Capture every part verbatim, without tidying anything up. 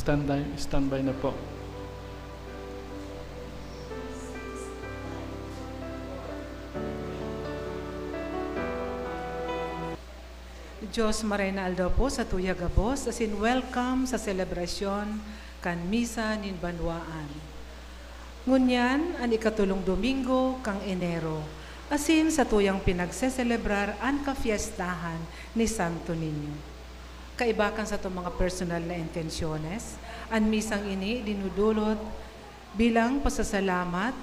Standby, standby na po. Diyos maray na aldaw po sa tuya gabos, asin welcome sa selebrasyon kan Misa nin Banwaan. Ngunyan, an ikatolong Domingo kan Enero, asin satuyang pinagseselebrar an kafiestahan ni Santo Niño. Kaiba kan satong mga personal na intensyones, an misang ini dinudulot bilang pasasalamat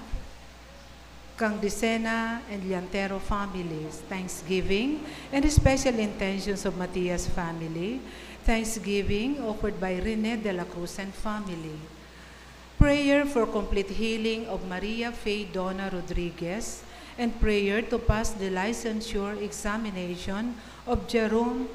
kan Dicena and Llantero families, thanksgiving, and special intentions of Matias family, thanksgiving offered by Rene de la Cruz and family. Prayer for complete healing of Maria Faye Donna Rodriguez, and prayer to pass the licensure examination of Jerome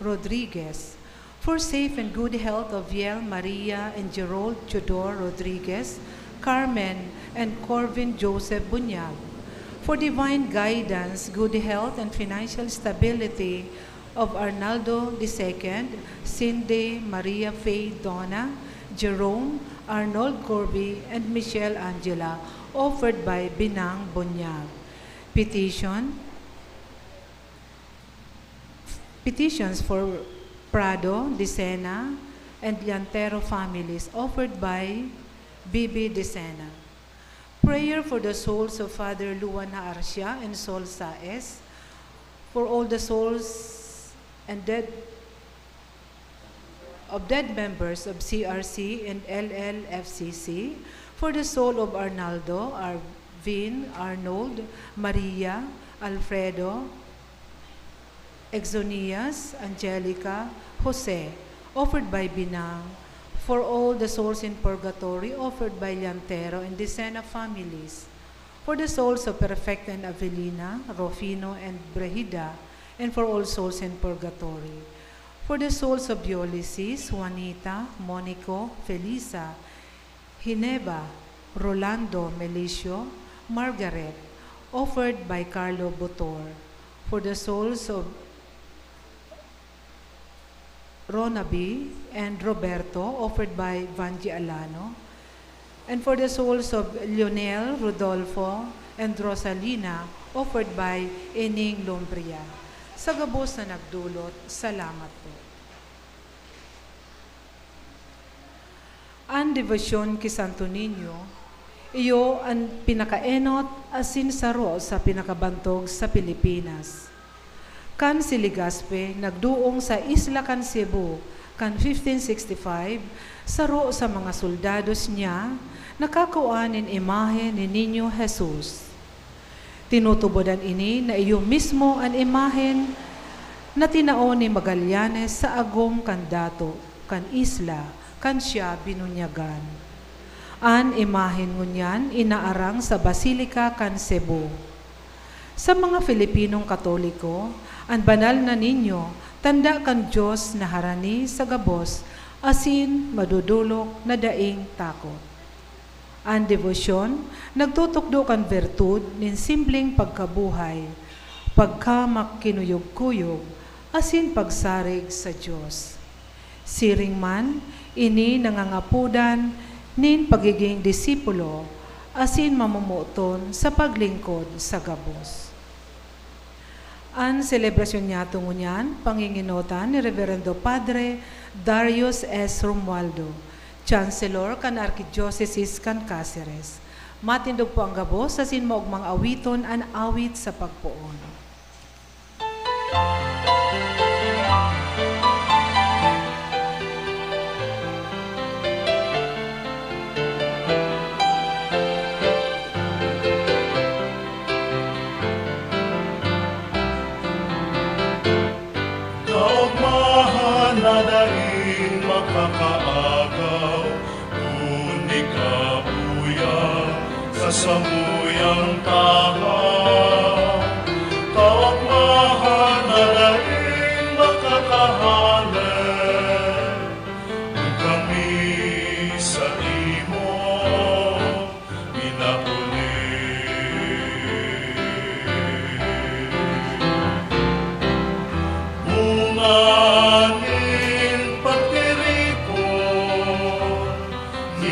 Rodriguez. For safe and good health of Viel Maria and Gerald Chodor Rodriguez, Carmen and Corvin Joseph Bunyag. For divine guidance, good health, and financial stability of Arnaldo the second, Cindy Maria Faye Donna, Jerome, Arnold Corby, and Michelle Angela, offered by Binang Bunyag. Petition, petitions for Prado, Dicena, and Llantero families, offered by Bibi Dicena. Prayer for the souls of Father Luan Haarcia and Sol Saez, for all the souls and dead of dead members of C R C and L L F C C, for the soul of Arnaldo, Arvin, Arnold, Maria, Alfredo, Exonias, Angelica, Jose, offered by Binang, for all the souls in purgatory, offered by Llantero and Dicena families, for the souls of Perfecta and Avelina, Rufino and Brigida, and for all souls in purgatory, for the souls of Ulysses, Juanita, Monico, Felisa, Gineva, Rolando, Melicio, Margaret, offered by Carlo Butor, for the souls of Ronabi and Roberto, offered by Vangie Alano, and for the souls of Lionel, Rodolfo, and Rosalina, offered by Ening Lombria. Sa gabos na nagdulot, salamat po. An debosyon ki Santo Niño, iyo an pinakaenot asin saro sa pinakabantog sa Pilipinas. Kan si Legazpi nagduong sa isla kan Cebu kan fifteen sixty-five, saro sa mga soldados niya nakakua nin imahe ni Niño Jesus. Tinutubodan ini na iyo mismo an imahen na tinao ni Magallanes sa agom kan dato kan isla kan siya binunyagan. An imahen ngunyan inaarang sa Basilika kan Cebu. Sa mga Filipinong Katoliko, an banal na Niño, tanda kan Dios na harani sa gabos asin madodolok na daing takot. An debosyon nagtutukdo kan bertud nin simpleng pagkabuhay, pagkamakikuyog-kuyog, asin pagsarig sa Dios. Siring man, ini nangangapodan nin pagigin disipulo asin mamomoton sa paglingkod sa gabos. An selebrasyon niyato ngunyan, pangingenotan ni Reverendo Padre Darius S. Romualdo, Chancellor kan Arkidyosesis kan Caceres. Matindog po ang gabos asin maogmang awiton an awit sa pagpoon. Kaogmahan na daing makakaagaw, kun ikabuya sa samuyang tahaw. Kaogmahan na daing makakahale, kun kami sa imo minapuli. Bunga nin pagtiripon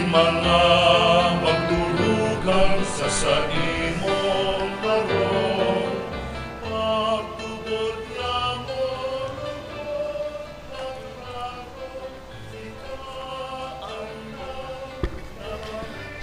Mga magdurugang sa saimong harong, pagtubod namon lugod, magragos ika an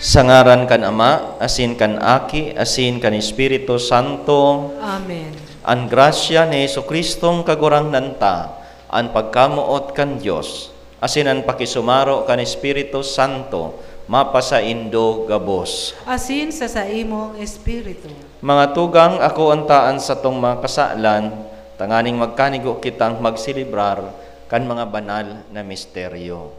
Sa ngaran kan Ama, asin kan Aki, asin kan Espiritu Santo. Amen. An grasya ni Jesu-Cristong Kagurangnan ta, an pagkamoot kan Dios, asin an pakisumaro kan Espiritu Santo, mapasaindo gabos. Asin sa saimong espiritu. Mga tugang, akoon ta an satong mga kasalan, tanganing magkanigo kitang magselebrar kan mga banal na misteryo.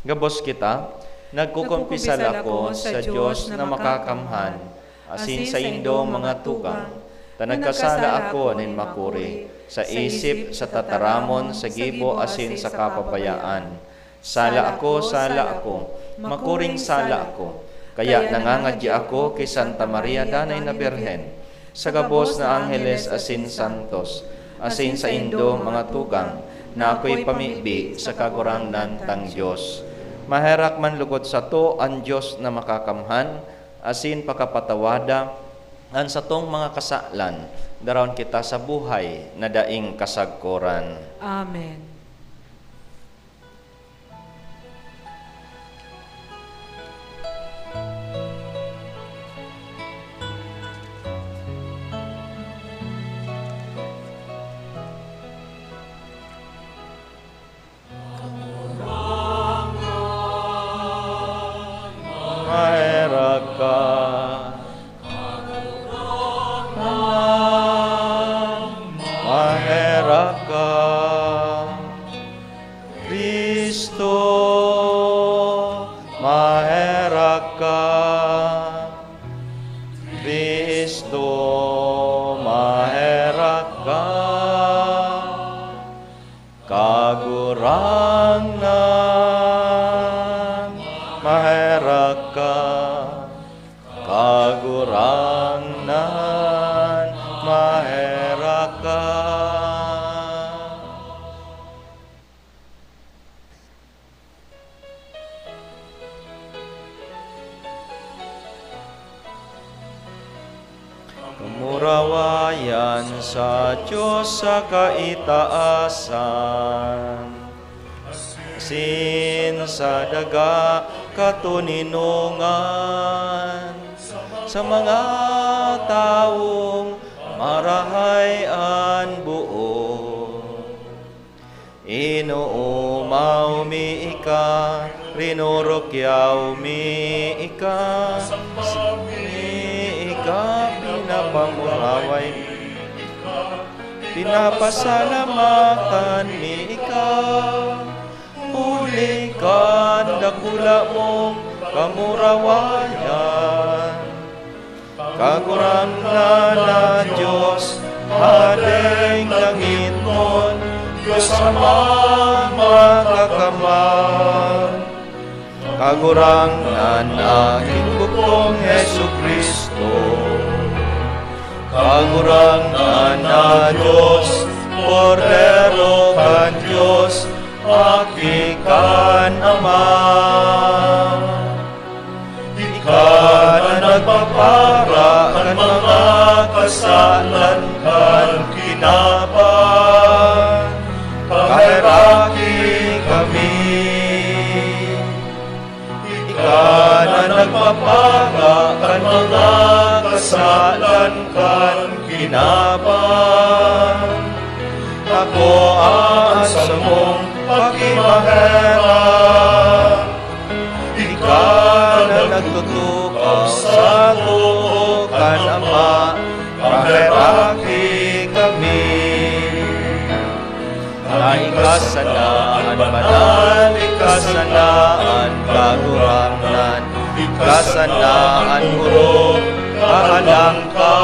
Gabos kita, nagkukumpisal ako sa Dios na makakamhan, asin saindo, mga tugang, ta nagkasala ako nin makuri, sa isip, sa tataramon, sa gibo, asin sa kapabayaan. Sala ako, sala ako, makuring sala ako. Kaya nangangadya ako ki Santa Maria Danay na Birhen, sa gabos na angheles asin santos, asin saindo, mga tugang, na akoy pamibi sa Kagurangnan tang Dios. Maherak man lugod sato an Dios na makakamhan, asin pakapatawada an satong mga kasalan, daron kita sa buhay na daing kasagkoran. Amen. Maherak ka. Maherak ka. Cristo, maherak ka. Cristo, maherak ka. Kagurangnan, maherak ka. Kagurangnan, maherak ka. Kamurawayan sa Dios sa kaitaasan, asin sa daga katoninongan, sa mga tawong marahay an boot. Inoomaw mi ika, rinurukyaw mi ika, mi ika, pinapamuraway, pinapasalamatan mi ika, huli kan dakula mong kamurawayan. Kagurangnan na Dios, Hadeng langitnon, Dios Amang Makakamhan. Kagurangnan na Aking Bugtong Jesu-Cristo. Kagurangnan na Dios, Kordero kan Dios, Aki kan Ama. Ika na nagpapara kan mga kasalan kan kinaban, kaheraki kami. Ika na nagpapara kan mga kasalan kan kinaban, akoa an samong pakimaherak. Ika na nagtutukaw sa too kan Ama, kaheraki kami. Na ika sana an banal, ika sana an Kagurangnan, ika sana an orog, kahalang ka.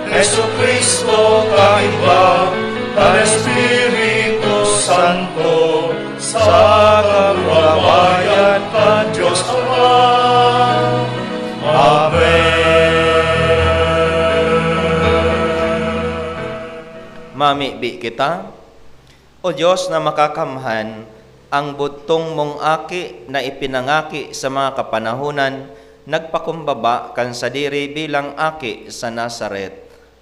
Jesu-Cristo, kaiba kan Espiritu Santo, sa kamurawayan kan Dios Ama. Amen. Mamibi kita. O Dios na makakamhan, Ang budtong mong aki na ipinangaki sa mga kapanahonan, nagpakumbaba kan sadiri bilang aki sa Nazaret,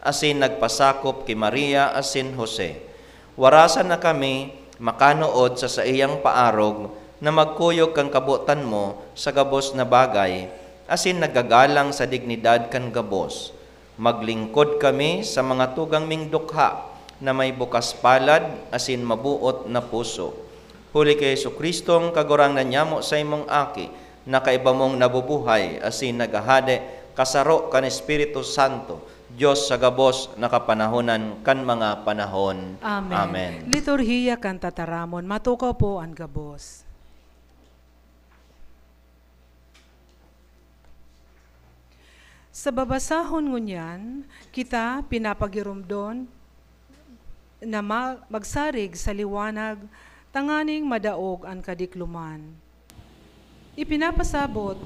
asin nagpasakop ki Maria asin Jose. Warasan na kami makanood sa saiyang paarog na magkuyog kan kabotan mo sa gabos na bagay, asin nagagalang sa dignidad kan gabos. Maglingkod kami sa mga tugang ming dukha na may bukas palad asin maboot na puso. Huli ki Jesu-Cristo, ang Kagurangnan nyamo, sa imong Aki, na kaiba mong nabubuhay asin naghahade kasaro kan Espiritu Santo, Dios sa gabos na kapanahonan kan mga panahon. Amen. Amen. Liturhiya kan Tataramon. Matukaw po an gabos. Sa babasahon ngunyan, kita pinapagiromdon na ma-, magsarig sa liwanag tanganing madaog an kadikloman. Ipinapasabot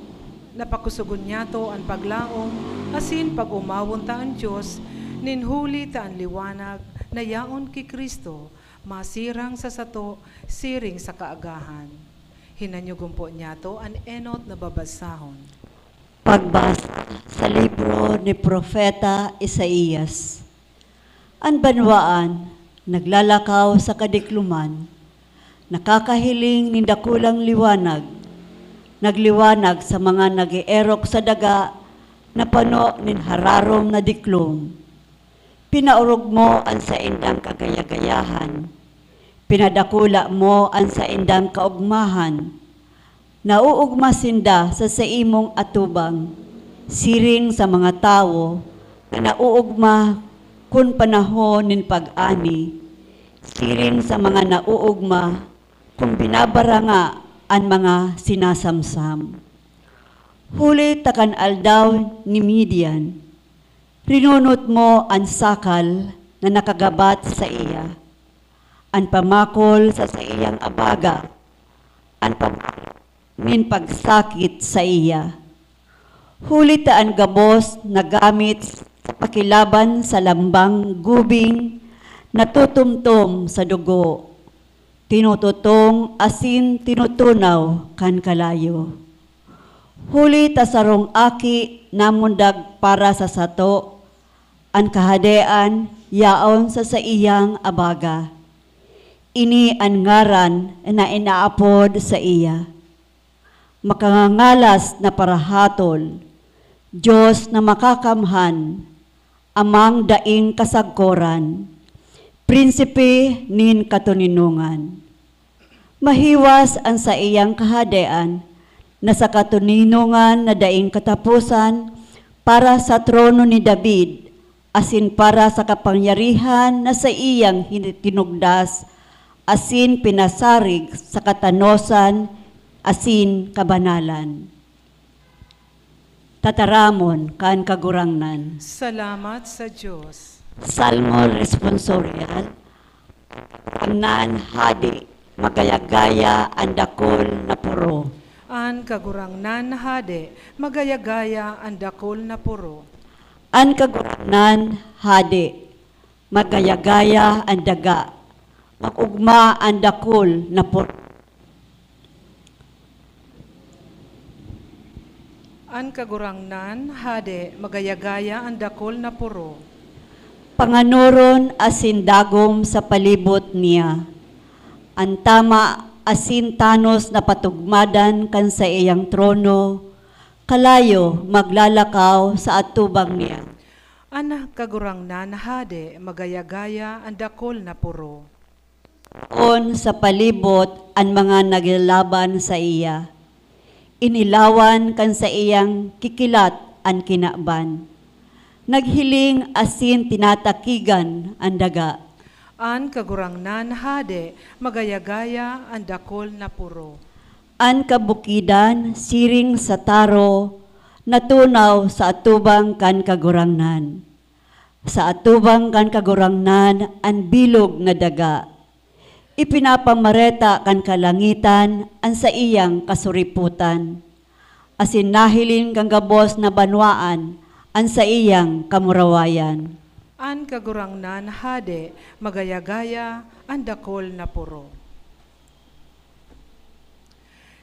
na pakusogon nyato an paglaom asin pag-omawon ta an Dios, nin huli ta an liwanag na yaon ki Cristo masirang sa sato siring sa kaagahan. Hinanyogon po nyato an enot na babasahon. Pagbasa sa libro ni Propeta Isaias. An banwaan naglalakaw sa kadikloman, nakakahiling nin dakulang liwanag, nagliwanag sa mga nag-eerok sa daga na pano nin hararom na diklom. Pinaorog mo an saindang kagaya-gayahan, pinadakula mo an saindang kaogmahan. Nauogma sinda sa saimong atubang, siring sa mga tawo na nauogma kun panahon nin pag-ani, siring sa mga nauogma kun binabaranga an mga sinasamsam. Huli ta kan aldaw ni Midian, rinunot mo an sakal na nakagabat saiya, an pamakol sa saiyang abaga, an pamakol nin pagsakit saiya. Huli ta an gabos na gamit sa pakilaban sa lambang gubing natutumtom sa dugo, tinututong asin tinutunaw kan kalayo. Huli ta sarong aki namundag para sa sato, an Kahadean yaon sa saiyang abaga. Ini an ngaran na inaapod saiya. Makangangalas na parahatol, Dios na makakamhan, Amang daing kasagkoran, Prinsipe nin katoninongan. Mahiwas an saiyang kahadean na sa katoninongan na daing kataposan para sa trono ni David, asin para sa kapangyarihan na saiyang hini-, tinugdas asin pinasarig sa katanosan asin kabanalan. Tataramon kan Kagurangnan. Salamat sa Dios. Salmo Responsorial. Kagurangnan, Hade, magaya-gaya an dakul na poro. An Kagurangnan, Hade, magaya-gaya an dakul na poro. An Kagurangnan, Hade, magaya-gaya an daga, mag-ogma an dakul na poro. An Kagurangnan, Hade, magaya-gaya an dakul na poro. Panganoron asin dagom sa palibot niya. An tama asin tanos na patugmadan kan saiyang trono, kalayo maglalakaw sa atubang niya. An Kagurangnan, Hade, magaya-gaya an dakul na poro. On sa palibot an mga naglalaban saiya. Inilawan kan saiyang kikilat an kinaban. Naghiling asin tinatakigan an daga. An Kagurangnan, Hade, magaya-gaya an dakul na poro. An kabukidan siring sa taro natunaw sa atubang kan Kagurangnan. Sa atubang kan Kagurangnan an bilog na daga. Ipinapamareta kan kalangitan an saiyang kasuripotan, asin nahiling kan gabos na banwaan an saiyang kamurawayan. An Kagurangnan, Hade, magaya-gaya an dakul na poro.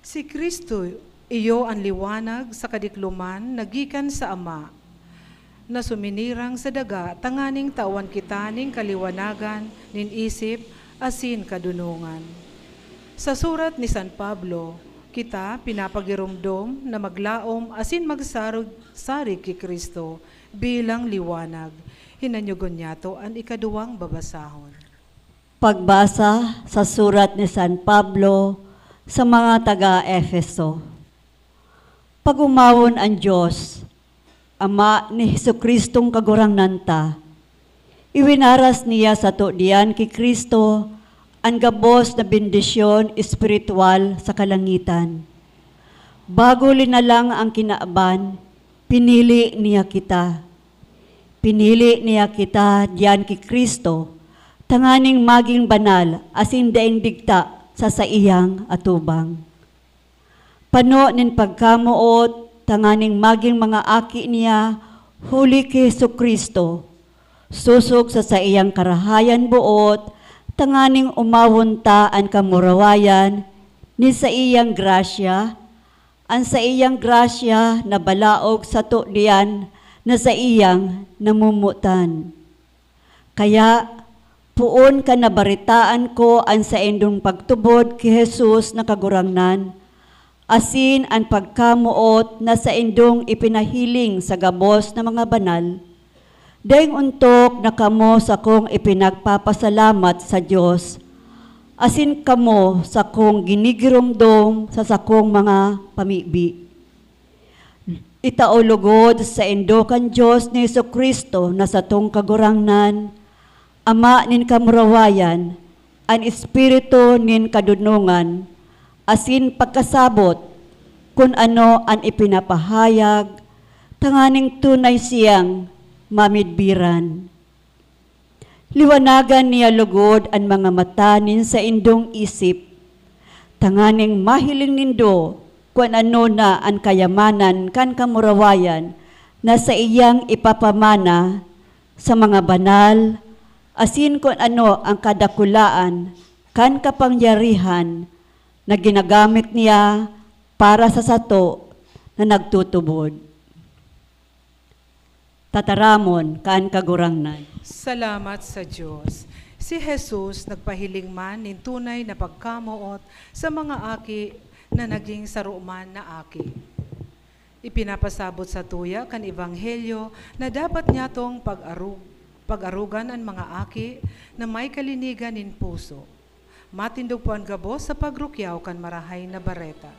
Si Cristo iyo an liwanag sa kadikloman na gikan sa Ama, na suminirang sa daga tanganing tawan kita nin kaliwanagan nin isip asin kadonongan. Sa surat ni San Pablo, kita pinapagiromdom na maglaom asin magsarig-sarig ki Cristo bilang liwanag. Hinanyogon niyato an ikaduwang babasahon. Pagbasa sa surat ni San Pablo sa mga taga Efeso. Pag-omawon an Dios, Ama ni Jesu-Cristong Kagurangnan ta. Iwinaras niya sato diyan ki Cristo an gabos na bendisyon espirituwal sa kalangitan. Bago linalang ang kinaban, pinili niya kita. Pinili niya kita diyan ki Cristo, tanganing magin banal asin daing digta sa saiyang atubang. Pano nin pagkamoot tanganing magin mga aki niya huli ki Jesu-Cristo, sosog sa saiyang karahayan boot, tanganing omawon ta an kamurawayan ni saiyang grasya, an saiyang grasya na balaog sato diyan na saiyang namomotan. Kaya, poon kan nabaretaan ko an saindong pagtubod ki Jesus na Kagurangnan, asin an pagkamoot na saindong ipinahiling sa gabos na mga banal, daing ontok na kamo sakong ipinagpapasalamat sa Dios, asin kamo sakong ginigiromdom sa sakong mga pamibi. Itao logod saindo kan Dios ni Jesu-Cristo na satong Kagurangnan, Ama nin kamurawayan, an Espiritu nin kadonongan, asin pagkasabot kun ano an ipinapahayag, tanganing tunay siyang mamidbiran. Liwanagan niya logod an mga mata nin saindong isip, tanganing mahiling nindo kun ano na an kayamanan kan kamurawayan na saiyang ipapamana sa mga banal, asin kun ano an kadakulaan kan kapangyarihan na ginagamit niya para sa sato na nagtutubod. Tataramon kan Kagurangnan. Salamat sa Dios. Si Jesus nagpahiling man nin tunay na pagkamoot sa mga aki na naging saro man na aki. Ipinapasabot satuya kan Ebanghelyo na dapat nyatong pag-arog-, pag-arogan an mga aki na may kalinigan nin puso. Matindog po an gabos sa pagrukyaw kan Marahay na Bareta.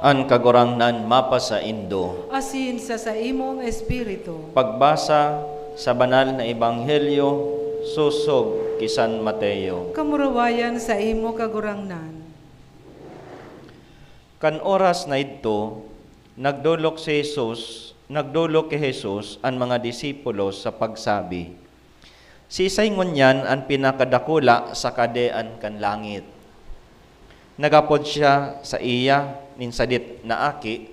An Kagurangnan mapasaindo. Asin sa saimong espiritu. Pagbasa sa Banal na Ebanghelyo sosog ki San Mateo. Kamurawayan saimo, Kagurangnan. Kan oras na idto, nagdolok si Jesus, nagdolok ki Jesus an mga disipulos sa pagsabi, "Siisay ngunyan an pinakadakula sa Kahadean kan langit?" Naghapot siya saiya nin sadit na aki,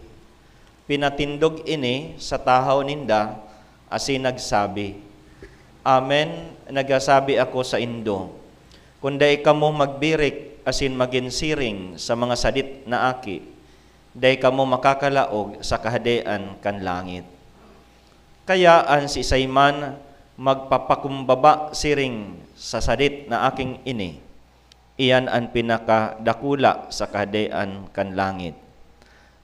pinatindog ini sa tahaw ninda asin nagsabi, "Amen, nagsasabi ako saindo, kun dai kamo magbirik asin magin siring sa mga sadit na aki, dai kamo makakalaog sa Kahadean kan langit. Kaya an siisay man magpapakumbaba siring sa sadit na aking ini, iyan an pinakadakula sa Kahadean kan langit.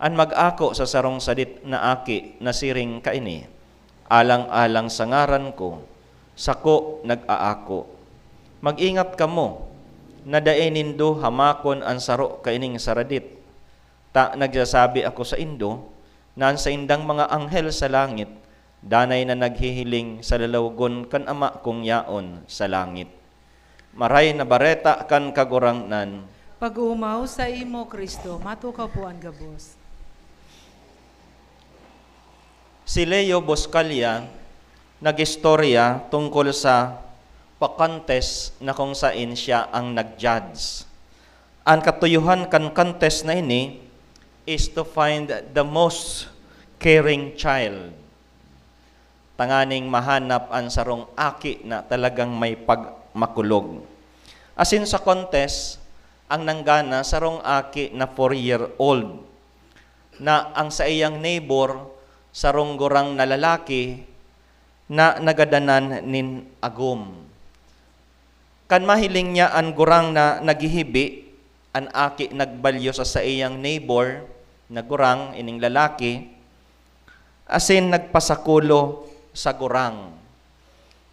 An mag-ako sa sarong sadit na aki na siring kaini, "Alang-alang sa ngaran ko, sako nag-aako." Mag-ingat kamo na dai nindo hamakon an saro kaining saradit, ta nagsasabi ako saindo na an saindang mga anghel sa langit danay na naghihiling sa lalawogon kan Ama kong yaon sa langit. Maray na Bareta kan Kagurangnan. Pag-omaw saimo, Cristo. Matukaw po an gabos. Si Leo Buscaglia nag-istorya tungkol sa pa-contest na kung sain siya ang nag-judge. An katuyohan kan contest na ini is to find the most caring child, tanganing mahanap an sarong aki na talagang may pagmakulog. Asin sa contest, ang nanggana sarong aki na four-year-old, na ang saiyang neighbor, sarong gurang na lalaki na nagadanan nin agom. Kan mahiling niya an gurang na naghihibi, an aki nagbalyo sa saiyang neighbor na gurang, ining lalaki, asin nagpasakulo sa gurang.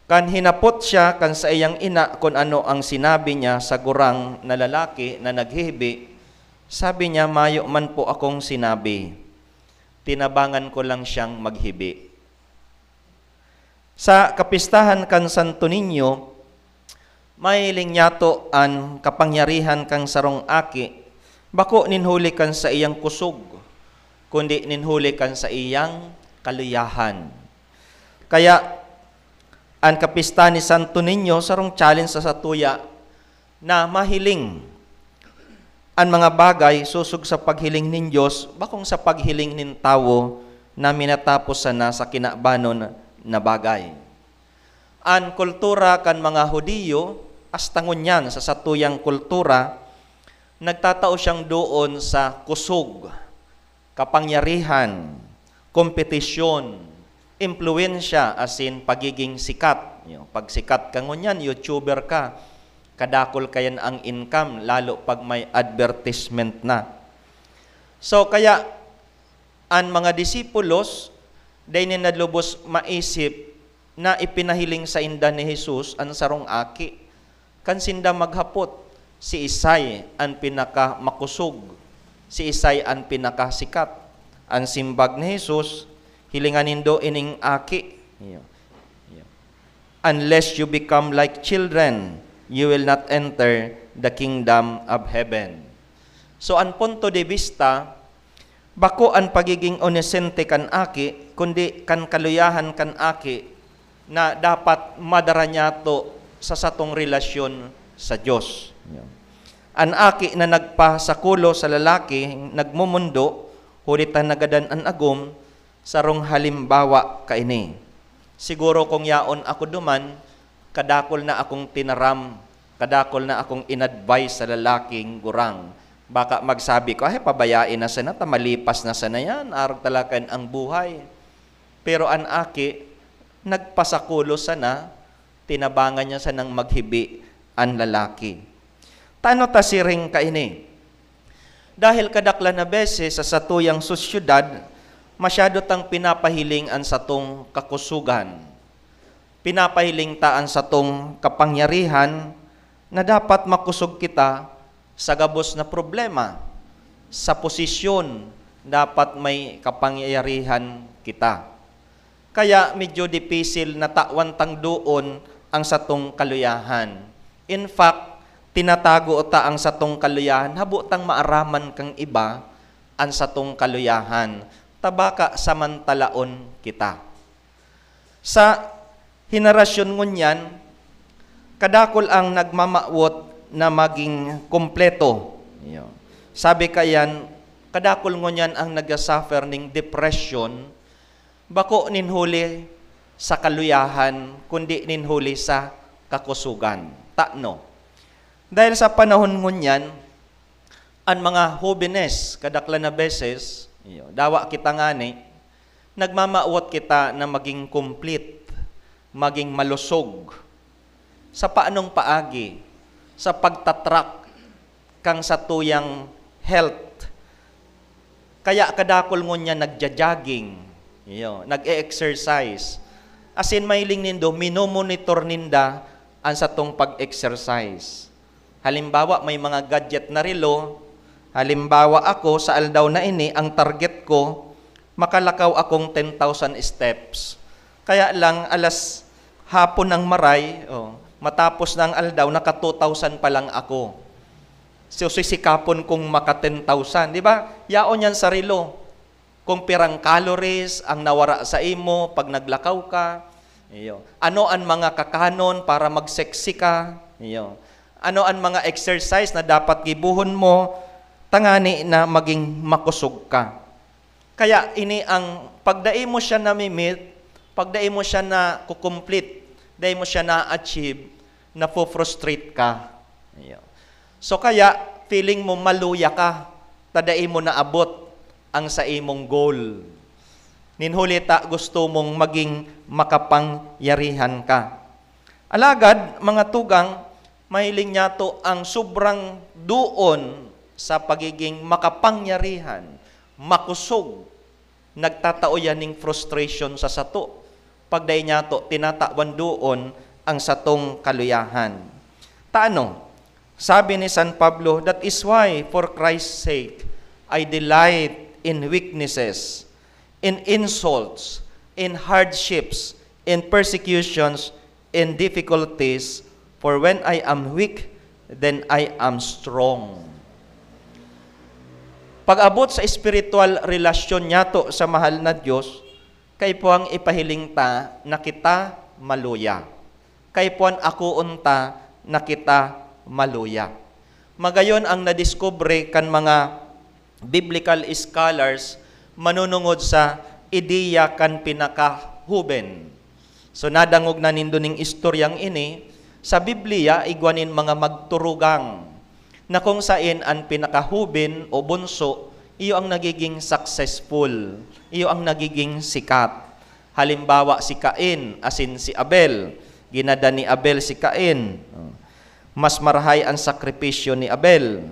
Kan hinapot siya kan saiyang ina kun ano ang sinabi niya sa gurang na lalaki na naghihibi, sabi niya, "Mayo man po akong sinabi. Tinabangan ko lang siyang maghibi." Sa kapistahan kan Santo Niño, mahiling niyato an kapangyarihan kan sarong aki, bako nin huli kan saiyang kusog, kundi nin huli kan saiyang kaluyahan. Kaya, an kapista ni Santo Niño sarong challenge sa satuya na mahiling an mga bagay sosog sa paghiling nin Dios, bakong sa paghiling nin tawo na minatapos sana sa kinabanon na bagay. An kultura kan mga Judio, hasta ngunyan sa satuyang kultura, nagtatao siyang doon sa kusog, kapangyarihan, kompetisyon, impluwensya, asin pagiging sikat. Yo, pag sikat ka ngunyan, YouTuber ka, kadakul kayan ang income, lalo pag may advertisement na. So, kaya, an mga disipulos, dai ninda lubos maisip na ipinahiling sainda ni Jesus an sarong aki. Kan sinda maghapot, siisay an pinakamakosog, siisay an pinakasikat? An simbag ni Jesus, "Hilinga nindo ining aki." Iyo. Iyo. "Unless you become like children, you will not enter the kingdom of heaven." So, an punto de vista, bako an pagiging inosente kan aki, kundi kan kaluyahan kan aki na dapat madara niyato sa satong relasyon sa Dios. An aki na nagpasakulo sa lalaki, nagmomondo, huli ta nagadan an agom, sarong halimbawa kaini. Siguro kung yaon ako duman, kadakul na akong tinaram, kadakul na akong in-advise sa lalaking gurang. Baka magsabi ko, "Ay, pabayae na sana, ta malipas na sana yan, arog talakan ang buhay." Pero an aki, nagpasakulo sana, tinabangan niya sanang maghibi an lalaki. Tano ta siring kaini? Dahil kadaklan na beses sa satuyang sosyedad, masyado tang pinapahiling an satong kakusogan. Pinapahiling ta an satong kapangyarihan na dapat makosog kita sa gabos na problema. Sa posisyon, dapat may kapangyarihan kita. Kaya medyo dipisil na tawan tang doon ang satong kaluyahan. In fact, tinatago ta ang satong kaluyahan, habo tang maaraman kan iba an satong kaluyahan, ta baka samantalaon kita. Sa henerasyon ngunyan, kadakul ang nagmamawot na maging kompleto. Iyo. Sabi kayan, kadakul ngunyan ang nagsasuffer ning depression, bako nin huli sa kaluyahan, kundi nin huli sa kakusogan. Tano? Dahil sa panahon ngunyan, an mga hobenes, kadaklan na beses, iyo, dawa kita ngani, nagmamawot kita na maging complete, maging malusog. Sa paanong paagi? Sa pagta-track kan satuyang health. Kaya kadakul ngunyan nagja-jogging, iyo, nag-e-exercise. Asin mahiling nindo, minomonitor ninda an satong pag-exercise. Halimbawa, may mga gadget na relo. Halimbawa, ako, sa aldaw na ini, ang target ko, makalakaw akong ten thousand steps. Kaya lang, alas hapon ng maray, oh, matapos na ang aldaw, naka two thousand pa lang ako. So, sisikapon kong maka ten thousand, di ba? Yaon yan sa relo. Kung pirang calories ang nawara sa imo pag naglakaw ka, iyo. Ano an mga kakanon para mag-sexy ka? Iyo. Ano an mga exercise na dapat gibohon mo tangani na maging makusog ka? Kaya ini ang pagdai mo siya nami-meet, pagdai mo siya naku-complete, dai mo siya na-achieve, nafo-frustrate ka. Iyo. So kaya, feeling mo maluya ka, ta dai mo naabot ang saimong goal. Nin huli ta, gusto mong maging makapangyarihan ka. Alagad, mga tugang, mahiling niyato ang sobrang doon sa pagiging makapangyarihan, makusog, nagtatao yan ning frustration sa sato. Pag dai niyato tinatawan doon ang satong kaluyahan. Ta ano? Sabi ni San Pablo, "That is why, for Christ's sake, I delight in weaknesses, in insults, in hardships, in persecutions, in difficulties, for when I am weak, then I am strong." Pag-abot sa espiritual relasyon niyato sa mahal na Dios, kaipuhan ipahiling ta na kita maluya. Kaipuhan akoon ta na kita maluya. Magayon ang nadiskubre kan mga biblical scholars manunungod sa ideya kan pinakahoben. So, nadangog na nindo ning istoryang ini, sa Biblia, igwa nin mga magturugang, na kung saen an pinakahoben o bunso, iyo ang nagiging successful, iyo ang nagiging sikat. Halimbawa, si Cain asin si Abel. Ginadan ni Abel si Cain. Mas marahay an sakripisyo ni Abel.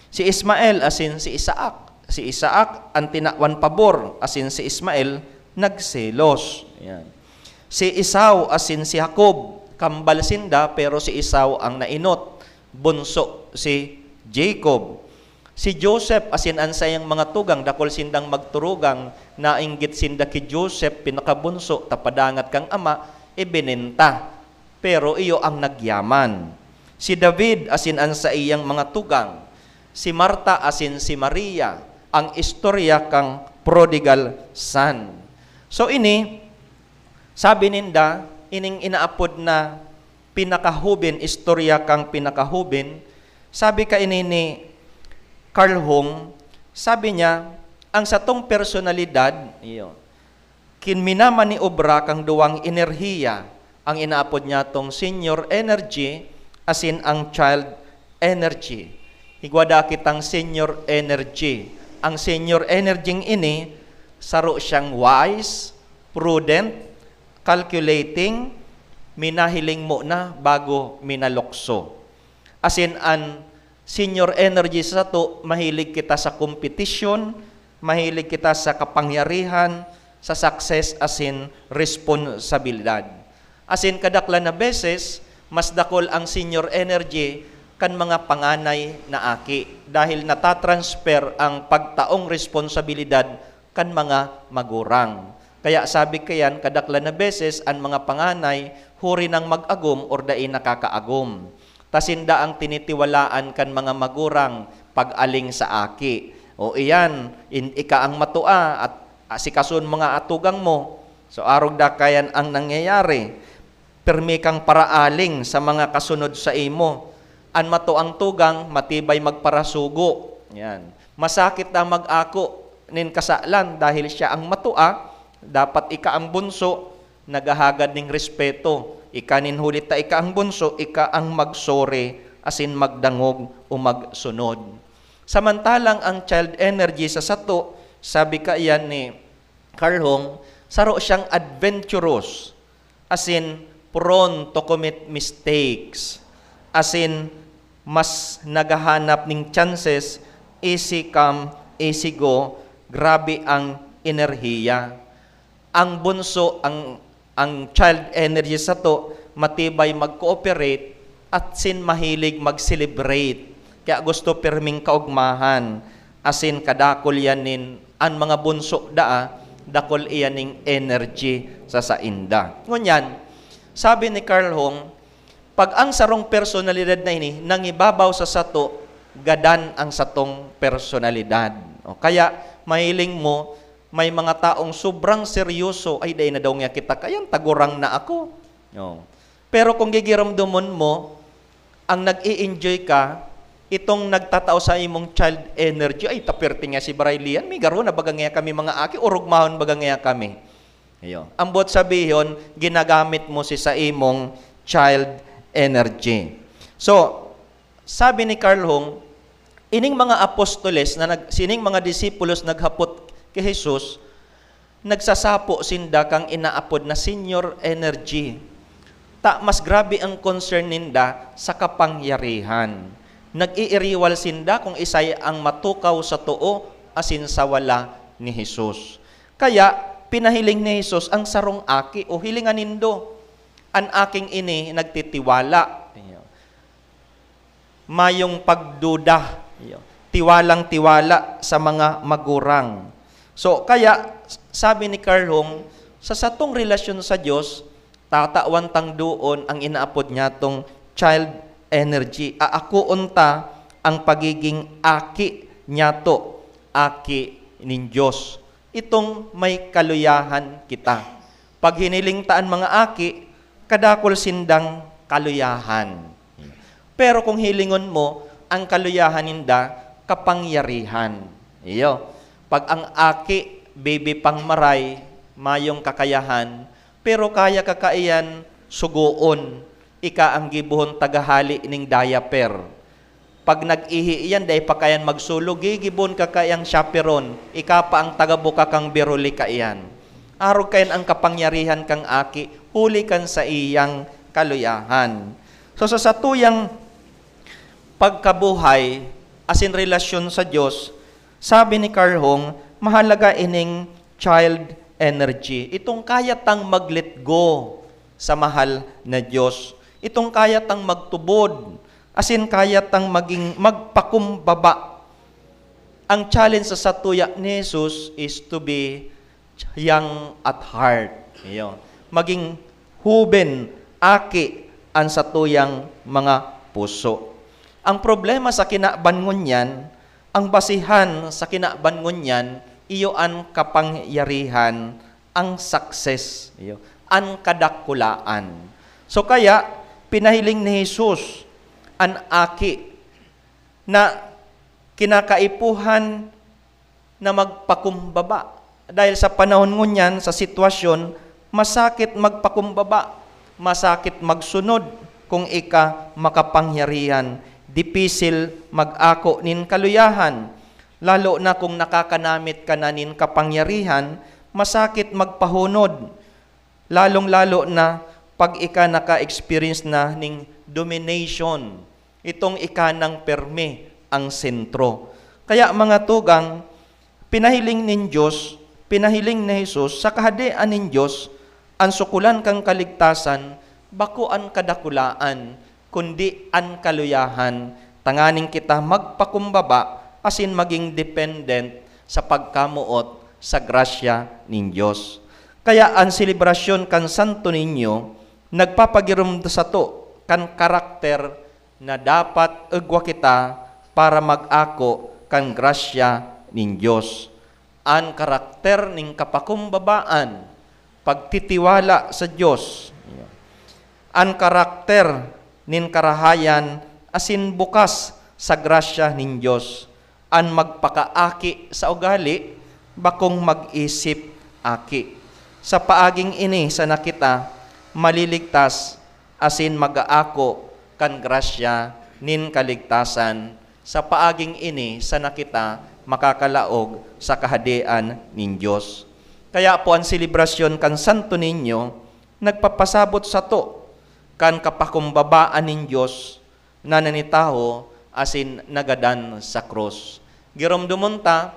Si Ismael asin si Isaac. Si Isaac an tinawan pabor, asin si Ismael nagselos. Yan. Si Esau asin si Jacob, kambal sinda, pero si Esau ang naenot, bunso si Jacob. Si Joseph asin an saiyang mga tugang, dakul sindang magturugang, nainggit sinda ki Joseph, pinakabunso, ta padangat kan ama, ibinenta. Pero iyo ang nagyaman. Si David asin an saiyang mga tugang, si Marta asin si Maria, ang istorya kan prodigal son. So ini, sabi ninda, ining inaapod na pinakahoben, istorya kan pinakahoben, sabi kaini ni Carl Hung, sabi niya, ang satong personalidad, iyo, kin minamaniobra kan duwang enerhiya, ang inaapod niyatong senior energy asin ang child energy. Igwa daa kitang senior energy. Ang senior energy ini, saro siyang wise, prudent, calculating, minahiling muna bago minalukso. Asin an senior energy sa sato, mahilig kita sa kompetisyon, mahilig kita sa kapangyarihan, sa success asin responsabilidad. Asin kadaklan na beses, mas dakul ang senior energy kan mga panganay na aki, dahil natatransfer ang pagtaong responsabilidad kan mga magurang. Kaya sabi kayan, kadaklan na beses an mga panganay huri nang mag-agom or dai nakakaagom. Ta sinda ang tinitiwalaan kan mga magurang pag-aling sa aki. O iyan, in, ika ang matua at asikason mga atugang mo. So, arog da kayan ang nangyayari. Pirmi kang paraaling sa mga kasunod saimo. An matuang tugang, matibay magparasugo. Yan. Masakit na mag-ako nin kasalan dahil siya ang matua, dapat ika ang bunso, naghahagad nin respeto. Ika nin huli ta ika ang bunso, ika ang mag-sorry asin magdangog o magsunod. Samantalang ang child energy sa sato, sabi kaiyan ni Carl Hung, saro siyang adventurous, asin prone to commit mistakes, asin mas naghahanap ning chances, easy come, easy go, grabe ang enerhiya. Ang bunso, ang, ang child energy sato, matibay mag-cooperate asin mahilig mag-celebrate. Kaya gusto pirming kaogmahan, asin kadakul yan nin, an mga bunso daa, dakul iyan ning energy sa sainda. Ngunyan, sabi ni Carl Hung, pag ang sarong personalidad na ini nangibabaw sa sato, gadan ang satong personalidad. O kaya, mahiling mo, may mga taong sobrang seryoso, "Ay, dai na daw niya kita kaiyan, tagurang na ako." O. Pero kung gigiramdomon mo, ang nag-i-enjoy ka, itong nagtatao sa imong child energy, "Ay, taperte nga si Bray Lian, may garo na baga nga kami mga aki, orogmahon baga nga kami." Iyo. Ambot sabihon, ginagamit mo si sa imong child energy. So, sabi ni Carl Hung, ining mga apostoles na nag-, sining mga disipulos naghapot ki Jesus, nagsasapo sinda kan inaapod na senior energy. Ta mas grabe ang concern ninda sa kapangyarihan. Nag-iiriwal sinda kung isay ang matukaw sa too asin sa wala ni Jesus. Kaya, pinahiling ni Jesus ang sarong aki, "O, hilinga nindo, an aking ini nagtitiwala." Mayong pagduda. Iyo. Tiwalang-tiwala sa mga magurang. So, kaya, sabi ni Carl Hung, sa satong relasyon sa Dios, tatawan tang doon ang inaapod niyatong child energy. Aakoon ta ang pagiging aki niyato, aki nin Dios. Itong may kaluyahan kita. Pag hiniling ta an mga aki, kadakul sindang kaluyahan. Pero kung hilingon mo, ang kaluyahan ninda, kapangyarihan. Iyo. Pag ang aki, bibi pang maray, mayong kakayahan, pero kaya ka kaiyan sugoon, ika ang gibohon tagahali ning diaper. Pag nag-ihi iyan, dai pa kaiyan magsulog, gigibon ka kaiyang chaperon, ika pa ang tagabuka kan biruli kaiyan. Arog kaiyan ang kapangyarihan kan aki, huli kan saiyang kaluyahan. So, sa satuyang pagkabuhay asin relasyon sa Dios, sabi ni Carl Hung, mahalaga ining child energy. Itong kaya tang mag-let go sa mahal na Dios. Itong kaya tang magtubod, asin kaya tang maging magpakumbaba. Ang challenge sa satuya ni Jesus is to be young at heart. Iyo. Maging huben, aki, an satuyang mga puso. Ang problema sa kinaban ngunyan, ang basihan sa kinaban ngunyan, iyo an kapangyarihan, ang success, iyo, an kadakulaan. So kaya, pinahiling ni Jesus an aki na kinakaipuhan na magpakumbaba. Dahil sa panahon ngunyan, sa sitwasyon, masakit magpakumbaba, masakit magsunod kung ika makapangyarihan, dipisil mag-ako nin kaluyahan, lalo na kung nakakanamit ka na nin kapangyarihan, masakit magpahunod, lalong-lalo na pag ika naka-experience na ning domination. Itong ika nang permi ang sentro. Kaya, mga tugang, pinahiling nin Dios, pinahiling ni Jesus sa Kahadean nin Dios an sukolan kan kaligtasan, bako an kadakulaan, kundi an kaluyahan, tanganing kita magpakumbaba asin maging dependent sa pagkamoot sa grasya nin Dios. Kaya an selebrasyon kan Santo Niño nagpapagiromdom sato kan karakter na dapat igwa kita para mag-ako kan grasya nin Dios. An karakter nin kapakumbabaan, pagtitiwala sa Dios. An karakter nin karahayan asin bukas sa grasya nin Dios. An magpakaaki sa ugali, bakong mag-isip aki. Sa paaging ini sana kita maliligtas asin mag-aako kan grasya nin kaligtasan, sa paaging ini sana kita makakalaog sa Kahadean nin Dios. Kaya po, an selebrasyon kan Santo Niño nagpapasabot sato kan kapakumbabaan nin Dios na nanitawo asin nagadan sa krus. Giromdomon ta,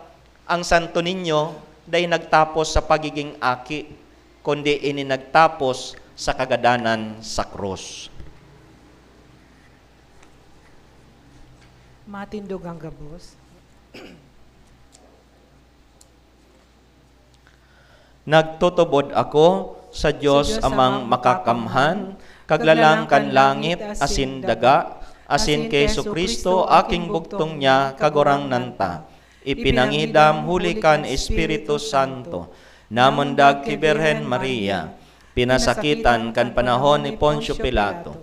ang Santo Niño dai nagtapos sa pagiging aki, kundi ini nagtapos sa kagadanan sa krus. Matindog ang gabos. Nagtutubod ako sa Dios Amang Makakamhan, Kaglalang kan langit asin daga, asin ki Jesu-Cristo, aking bugtong niya, Kagurangnan ta. Ipinangidam huli kan Espiritu Santo, namundag ki Birhen Maria, pinasakitan kan panahon ni Poncio Pilato,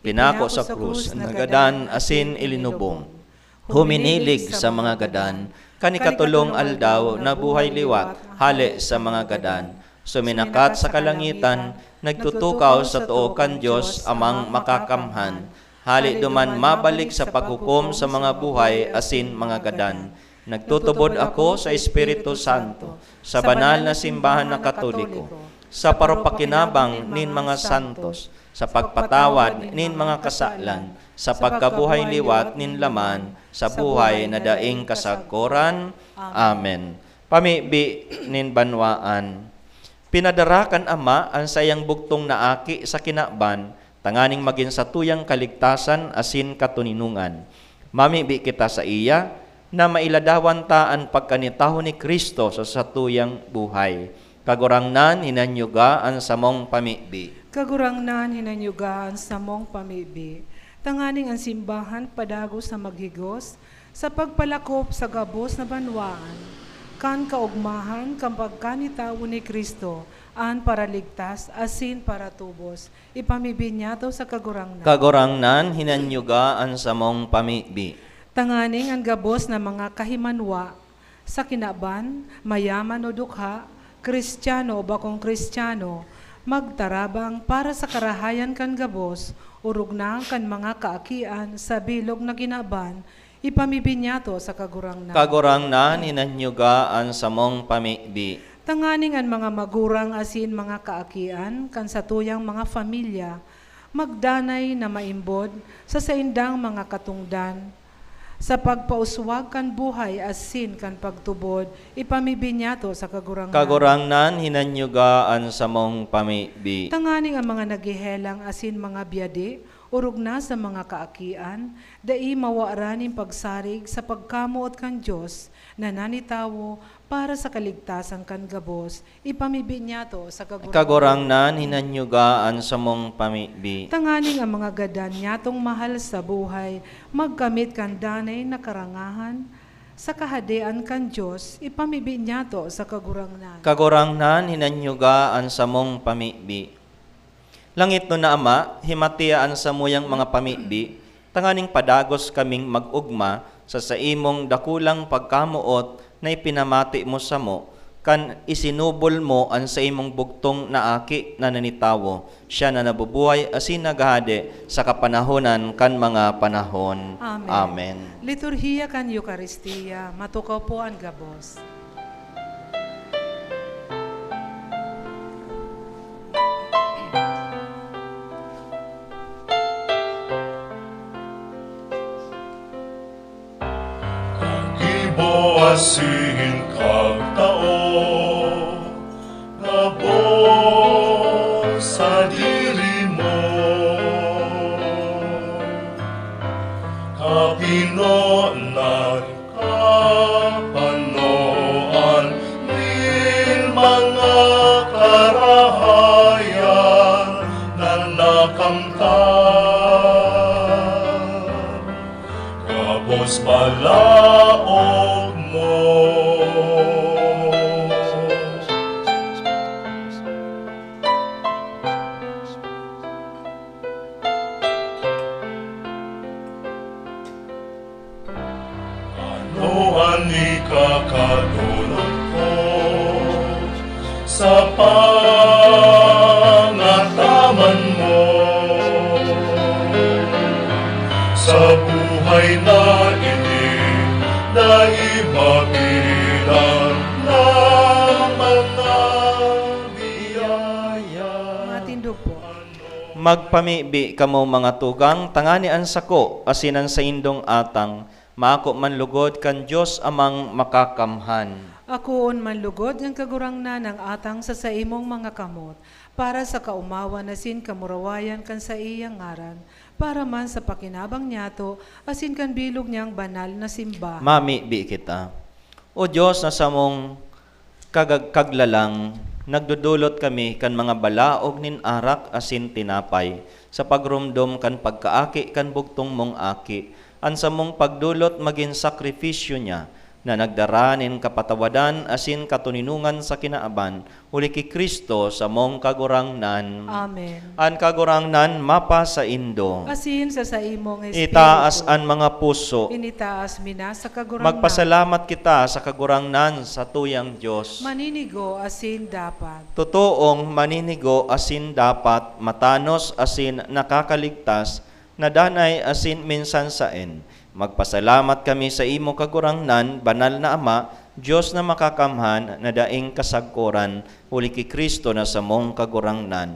pinako sa krus, nagadan asin ilinubong. Huminilig sa mga gadan, kan ikatolong aldaw nabuhay liwat hale sa mga gadan. Suminakat sa kalangitan, nagtutukaw sa too kan Dios Amang Makakamhan. Hale duman mabalik sa paghukom sa mga buhay asin mga gadan. Nagtutubod ako sa Espiritu Santo, sa banal na simbahan na Katoliko, sa parupakinabang nin mga santos, sa pagpatawad nin mga kasalan, sa pagkabuhay liwat nin laman, sa buhay na daing kasagkoran. Amen. Pamibi nin banwaan. Pinadara kan Ama an saiyang bugtong na Aki sa kinaban, tanganing magin satuyang kaligtasan asin katoninongan. Mamibi kita saiya, na mailadawan ta an pagkanitawo ni Cristo sa satuyang buhay. Kagurangnan, hinanyuga an samong pamibi. Kagurangnan, hinanyuga an samong pamibi. Tanganing an simbahan padagos na maghigos sa pagpalakop sa gabos na banwaan, kan kaogmahan kan pagkanitawo ni Cristo, an Paraligtas asin Paratubos, ipamibi niyato sa Kagurangnan. Kagurangnan, hinanyuga an samong pamibi. Tanganing an gabos na mga kahimanwa sa kinaban, mayaman o dukha, Kristiyano o bakong Kristiyano, magtarabang para sa karahayan kan gabos, orog na kan mga kaakian sa bilog na kinaban, ipamibi niyato sa Kagurangnan. Kagurangnan, hinanyuga an samong pamibi. Tanganing an mga magurang asin mga kaakian kan satuyang mga pamilya magdanay na maimbod sa saindang mga katongdan, sa pagpauswag kan buhay asin kan pagtubod, ipamibi niyato sa Kagurangnan. Kagurangnan, hinanyuga an samong pamibi. Tanganing an mga naghehelang asin mga byadi, orog na sa mga kaakian, dai mawaran nin pagsarig sa pagkamoot kan Dios na nanitawo para sa kaligtasan kan gabos, ipamibi niyato sa Kagurangnan. Kagurangnan, hinanyuga an samong pamibi. Tanganing an mga gadan niyatong mahal sa buhay magkamit kan danay na karangahan sa Kahadean kan Dios, ipamibi niyato sa Kagurangnan. Kagurangnan, hinanyuga an samong pamibi. Langitnon na Ama, himatea an samuyang mga pamibi, tanganing padagos kaming mag-ogma sa saimong dakulang pagkamoot na ipinamati mo samo, kan isinubol mo an saimong bugtong na Aki na nanitawo, siya na nabubuhay asin naghahade sa kapanahonan kan mga panahon. Amen. Amen. Liturhiya kan Eukaristia, matukaw po an gabos. Kagibo asin kagtao, gabos sadiri mo, kapinonan, kapanoan nin mga karahayan na nakamtan. Gabos balaog mo. Ano an ikakadolot ko sa pangataman mo? Sa Dai mapilan na mga biyaya. Matindog po. Magpamibi kamo, mga tugang, tangani an sako asin an saindong atang, maako man lugod kan Dios Amang Makakamhan. Akoon man lugod an Kagurangnan an atang sa saimong mga kamot, para sa kaomawan asin kamurawayan kan saiyang ngaran, para man sa pakinabang niyato asin kan bilog niyang banal na simbahan. Mamibi kita. O Dios na samong kagag-, kaglalang, nagdodolot kami kan mga balaog nin arak asin tinapay sa pagromdom kan pagkaaki kan bugtong mong Aki. An samong pagdolot magin sakrifisyo niya, na nagdara nin kapatawadan asin katoninongan sa kinaaban, huli ki Cristo, samong Kagurangnan. Amen. An Kagurangnan mapasaindo. Asin sa saimong espiritu. Itaas an mga puso. Initaas mi na sa Kagurangnan. Magpasalamat kita sa Kagurangnan, satuyang Dios. Maninigo asin dapat. Totoong maninigo asin dapat, matanos asin nakakaligtas, na danay asin minsan saen. Magpasalamat kami sa imo, Kagurangnan, Banal na Ama, Dios na makakamhan, na daing kasagkoran, huli ki Cristo na samong Kagurangnan.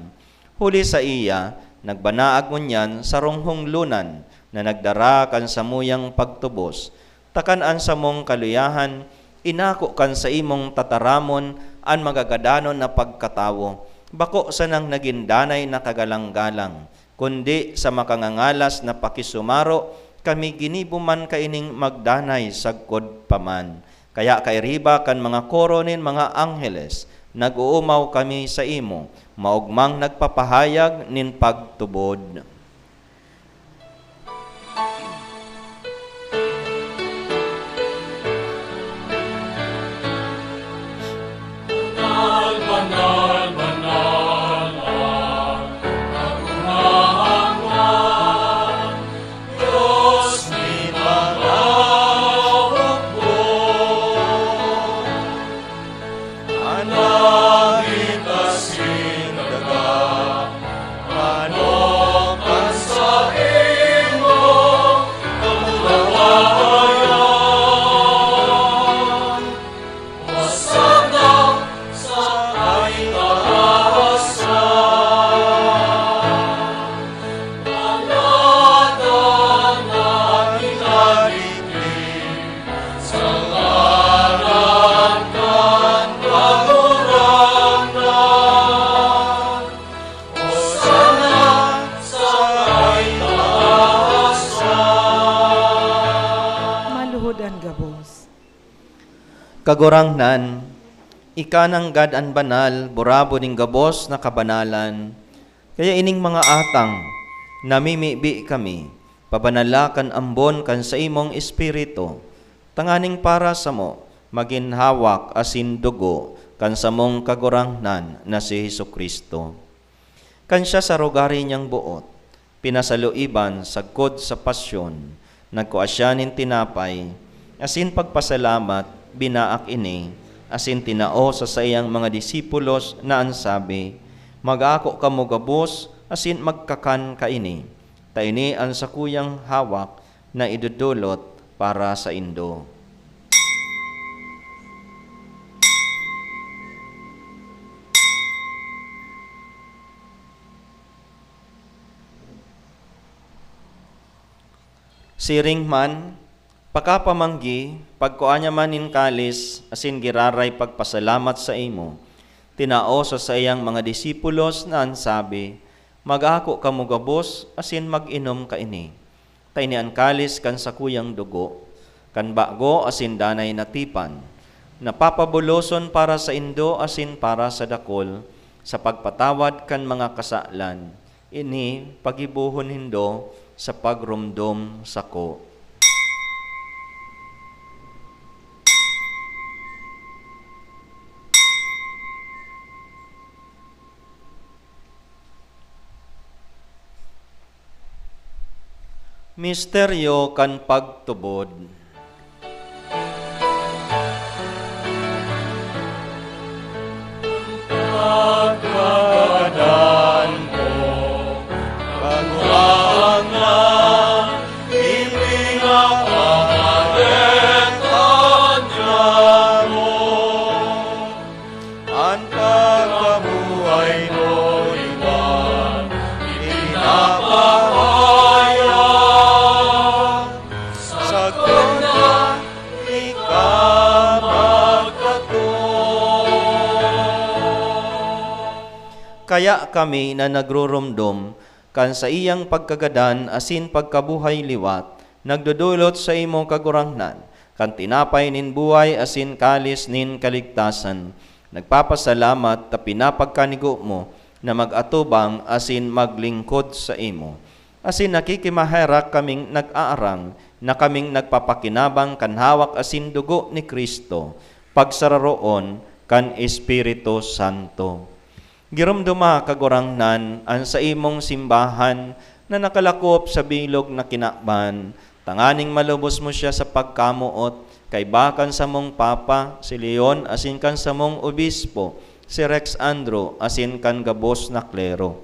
Huli saiya, nagbanaag ngunyan sarong honglonan na nagdara kan samuyang pagtubos. Ta kan an samong kaluyahan, inako kan saimong tataramon an magagadanon na pagkatawo, bako sanang nagin danay na kagalang-galang, kundi sa makangangalas na pakisumaro, kami ginibo man kaining magdanay sagkod pa man. Kaya kairiba kan mga koro nin mga angheles, nag-oomaw kami saimo, maogmang nagpapahayag nin pagtubod. Banal, banal, banal ang Kagurangnan, Dios nin mga hukbo. An langit asin daga, manok an saimong kamurawayan. Hosana sa kaitaasan. Banal na an minadigdi sa ngaran kan Kagurangnan. Hosana sa kaitaasan. Maluhod an gabos. Kagurangnan, ika nanggad an banal, burabod nin gabos na kabanalan. Kaya ining mga atang, namimibi kami, pabanala kan ambon kan saimong Espiritu, tanganing para samo, magin hawak asin dugo kan samong Kagurangnan na si Jesu-Cristo. Kan siya sa rugari niyang boot, pinasaloiban sagkod sa pasyon, nagkua siya nin tinapay, asin pagpasalamat, binaak ini, asin tinao sa saiyang mga disipulos na an sabi, "Mag-ako kamo gabos asin magkakan kaini, ta ini an sakuyang hawak na idodolot para saindo." Siring man, pakapamanggi, pagkua niya man nin kalis asin giraray pagpasalamat saimo, tinao sa saiyang mga disipulos na an sabi, "Mag-ako kamo gabos asin mag-inom kaini. Ta ini an kalis kan sakuyang dugo, kan bago asin danay na tipan, na papabuloson para saindo asin para sa dakul, sa pagpatawad kan mga kasalan. Ini pagibohon nindo sa pagromdom sako." Misteryo kan pagtubod. Pagkagadan mo, Kagurangnan, ipinapangaret Kaya kami na nagrurumdom kan saiyang pagkagadan asin pagkabuhay liwat, nagdodolot sa imo, Kagurangnan, kan tinapay nin buhay asin kalis nin kaligtasan. Nagpapasalamat ta pinapagkanigo mo na mag-atubang asin maglingkod saimo. Asin nakikimaherak kaming nag-aarang na kaming nagpapakinabang kan hawak asin dugo ni Cristo, pagsararoon kan Espiritu Santo. Giromdoma, Kagurangnan, an saimong simbahan na nakalakop sa bilog na kinaban, tanganing malubos mo siya sa pagkamoot, kaiba kan samong Papa, si Leon, asin kan samong Obispo, si Rex Andrew, asin kan gabos na klero.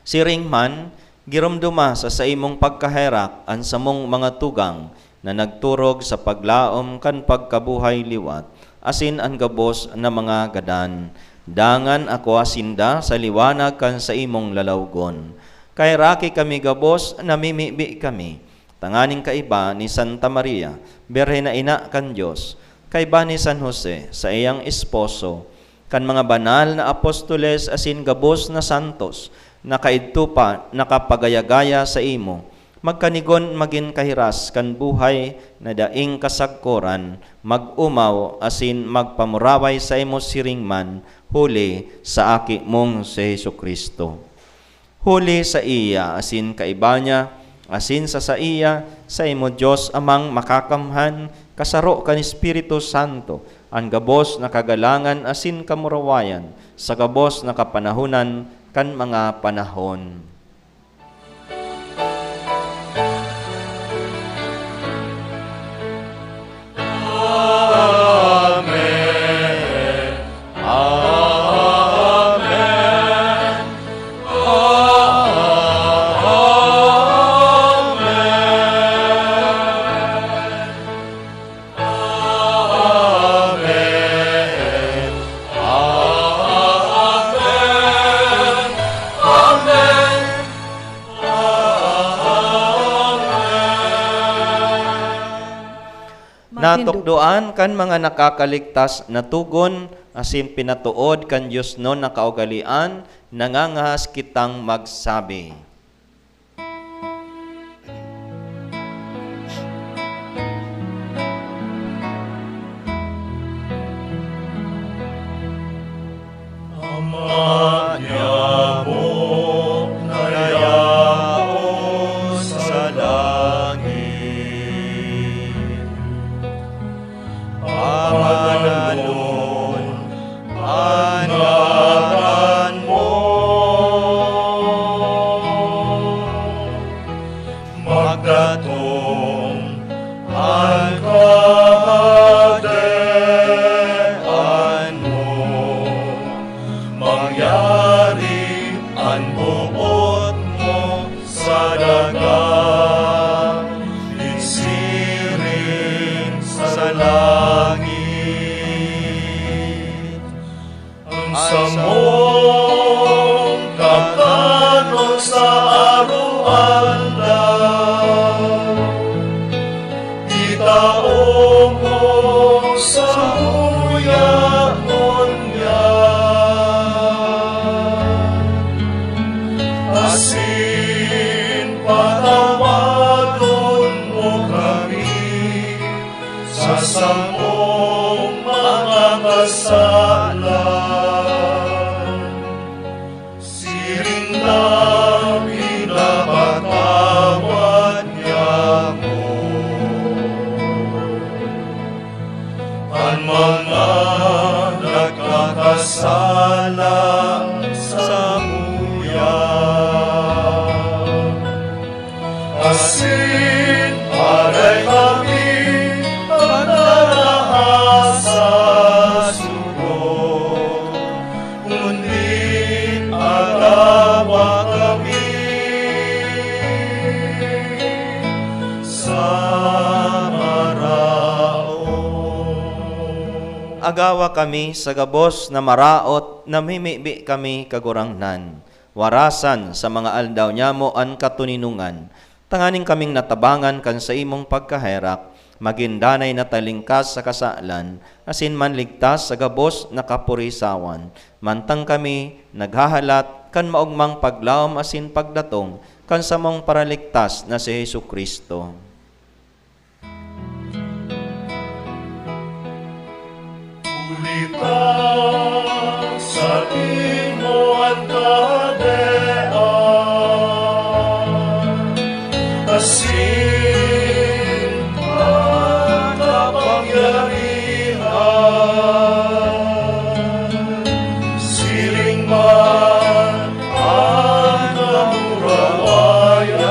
Siring man, giromdoma sa saimong pagkaherak an samong mga tugang na nagturog sa paglaom kan pagkabuhay liwat, asin an gabos na mga gadan. Dangan akua sinda sa liwanag kan saimong lalawgon. Kaheraki kami gabos, namimibi kami, tanganing kaiba ni Santa Maria, Birhen na Ina kan Dios, kaiba ni San Jose, saiyang esposo, kan mga banal na apostoles asin gabos na santos na kaidto pa nakapagaya-gaya saimo, magkanigon magin kahiras kan buhay na daing kasagkoran, mag-omaw asin magpamuraway saimo siring man, huli sa Aki mong si Jesu-Cristo. Huli saiya asin kaiba niya, asin sa saiya, saimo, Dios Amang Makakamhan, kasaro kan Espiritu Santo, an gabos na kagalangan asin kamurawayan sa gabos na kapanahonan kan mga panahon. Amen. Amen. Amen. Amen. Amen. Amen. Natukdoan kan mga nakakaligtas na togon asin pinatood kan diosnon na kaugalean, nangangahas kitang magsabi. Ama niamo na yaon sa langit, parangalon an ngaran mo. Magdatong an Kahadean mo, mangyari an boot mo sa daga, siring sa langit. An samong kakanon sa araw-aldaw, itao mo samuya ngunyan, asin patawadon mo kami sa samong mga kasalan, siring na pinapatawad niamo an mga nagkakasala samuya. Asin aray kami pagdaraha sa sugo, kundi agawa kami sa maraot. Agawa kami sa gabos na maraot, namimibi kami, Kagurangnan. Warasan sa mga aldaw nyamo an katoninongan, tanganing kaming natabangan kan saimong pagkaherak, magin danay na talingkas sa kasalan, asin manligtas sa gabos na kapurisawan, mantang kami naghahalat kan maogmang paglaom asin pagdatong kan samong Paraligtas na si Jesu-Cristo. Huli ta saimo an kahadean, asin an kapangyarihan. Siring man an kamurawayan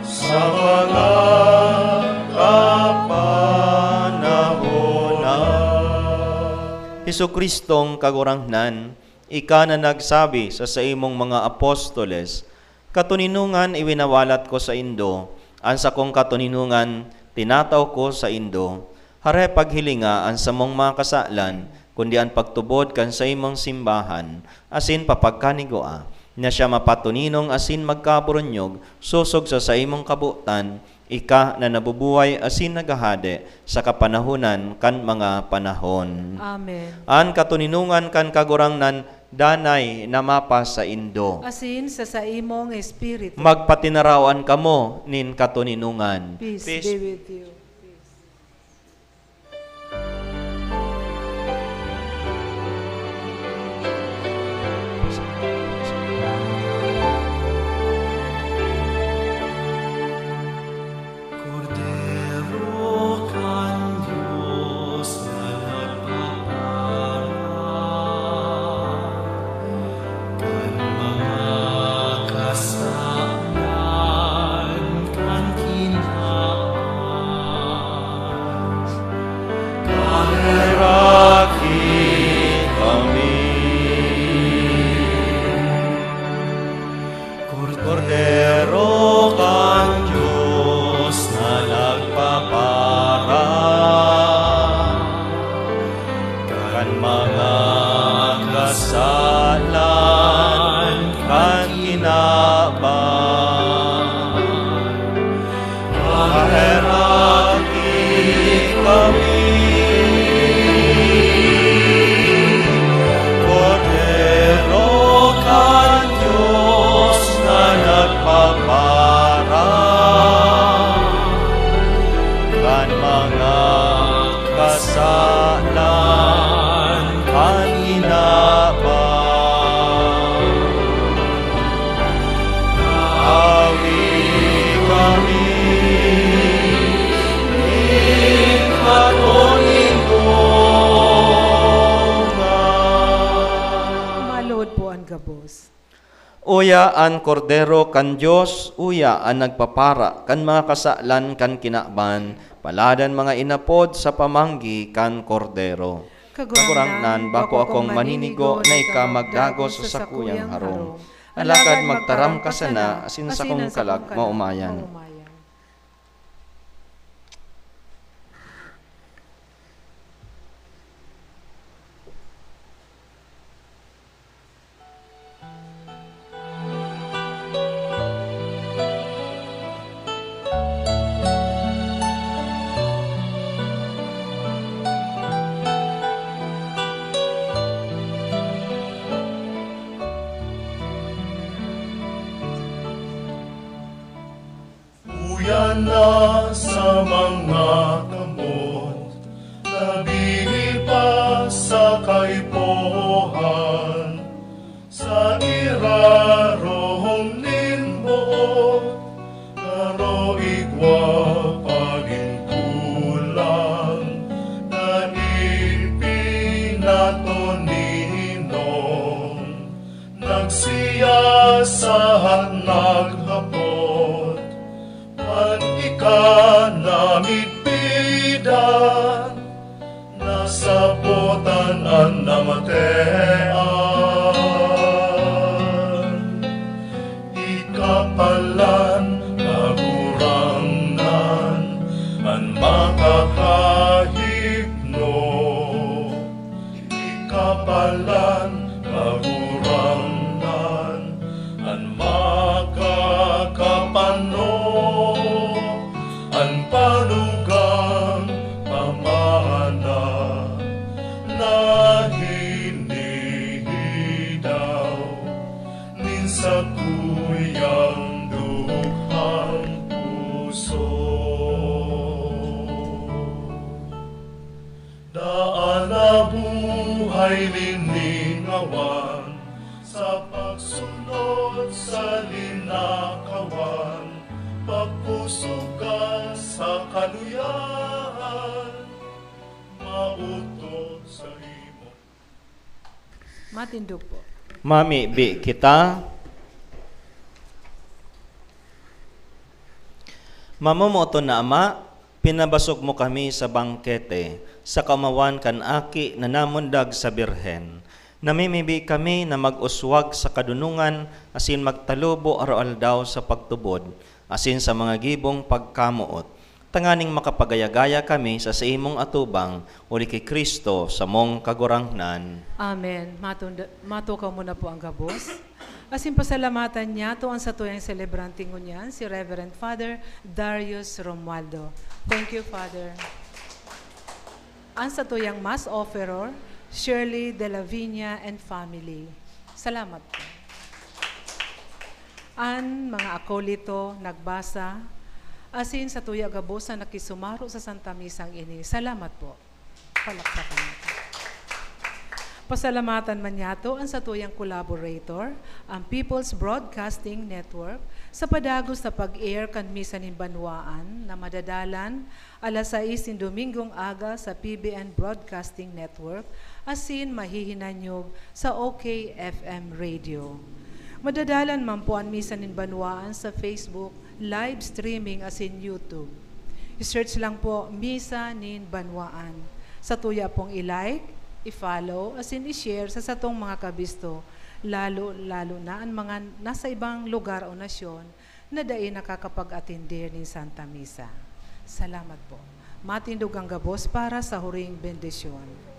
sa mga kapanahonan. Jesu-Cristong Kagurangnan, ika na nagsabi sa saimong mga apostoles, "Katoninongan iwinawalat ko saindo, an sakong katoninongan tinatao ko saindo." Hare paghilinga an samong mga kasalan, kundi an pagtubod kan saimong simbahan, asin papagkanigua, na siya mapatoninong asin magkaburunyog sosog sa saimong kabotan, ika na nabubuhay asin naghahade sa kapanahonan kan mga panahon. Amen. An katoninongan kan Kagurangnan danay na mapasaindo. Asin sa saimong espiritu. Magpatinarawan kamo nin katoninongan. Peace Peace. Be with you. Kordero kan Dios na nagpapara kan mga kasalan kan kinaban. Paheraki kami. Kordero kan Dios na nagpapara kan mga kasalan kan kinaban. Paheraki kami, Kordero kan Dios na nagpapara kan mga kasalan kan kinaban. Hawi kami nin katoninongan. Maluhod po an gabos. Uya an Kordero kan Dios, uya an nagpapara kan mga kasalan kan kinaban, palad an mga inapod sa pamanggi kan Kordero. Kagurangnan, bako akong maninigo na ika magdagos sa sakuyang harong. Alagad magtaram ka sana asin sakong kalag maomayan. Uya na sa mga kamot, nabini pa sa kaipuhan, sa irarom nin boot, garo igwa pa nin kulang na ipinatoninon. Nagsiyasahat, naghapot, an ika na midbidan, nasabotan an namatean. Ika palan, Kagurangnan, an makakahipno. Ika palan, Kagurangnan, an makakapano. Liningawan sa pagsunod sa linakawan, pagkusog ka sa kaluyahan, mauto sa imo. Matindog po. Mamibi kita. Mamomoton na Ama, pinabasog mo kami sa bangkete, sa kamawan kan Aki na namundag sa Birhen. Namimibi kami na mag-uswag sa kadunongan asin magtalubo aroaldaw sa pagtubod asin sa mga gibong pagkamoot, tanganing makapagaya-gaya kami sa saimong atubang, huli ki Cristo, samong Kagurangnan. Amen. Matunda-, matukaw mo na po ang gabos. Asin pasalamatan niyato an satuyang selebrante ngunyan, si Reverend Father Darius Romualdo. Thank you, Father. An satuyang Mass Offerer, Shirley de la Viña and family. Salamat po. An mga akolito, nagbasa, asin satuya gabos na nakisumaro sa Santa Misang ini. Salamat po. Palakpakan natin. Pasalamatan man niyato an satuyang collaborator, ang People's Broadcasting Network, sa padagos na pag-air kan Misa nin Banwaan na madadalan alas sais nin Domingong aga sa P B N Broadcasting Network, asin mahihinanyog sa O K F M Radio. Madadalan man po an Misa nin Banwaan sa Facebook, live streaming asin YouTube. I-search lang po, Misa nin Banwaan. Satuya pong i-like, i-follow, asin i-share sa satong mga kabisto, lalo-lalo na an mga nasa ibang lugar o nasyon na dai nakakapag-atender nin Santa Misa. Salamat po. Matindog ang gabos para sa huring bendisyon.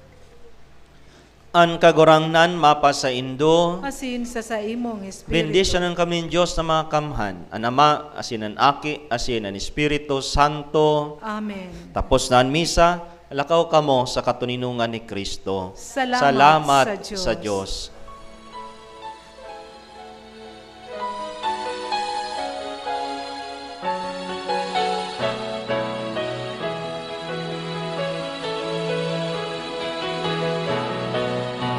An Kagurangnan mapasaindo. Asin sa saimong espiritu. Bendisyonan kami nin Dios na Makamhan, an Ama, asin an Aki, asin an Espiritu Santo. Amen. Tapos na an misa, lakaw kamo sa katoninongan ni Cristo. Salamat sa Dios.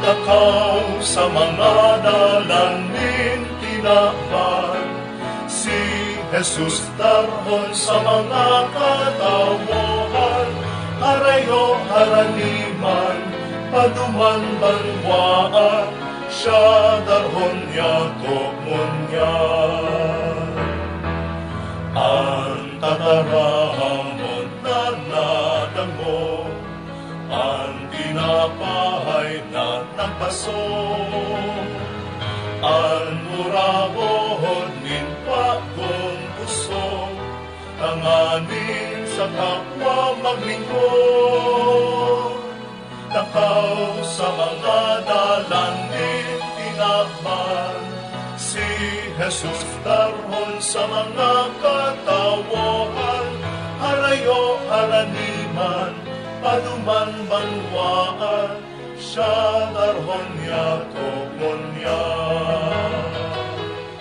Lakaw sa mga dalan nin tinaban, si Jesus darhon sa mga katawohan, harayo haraniman, paduman banwaan, siya darhon niya togon niya. An tataramon na nadangog, an tinapay na nagbaso, an muragon nin bagong pusong, tanganing sa kapwa maglingkod. Lakaw sa mga dalan nin tinaban, si Jesus darhon sa mga katawohan, harayo haraniman, paduman banwaan, siya darhon niya togon niya.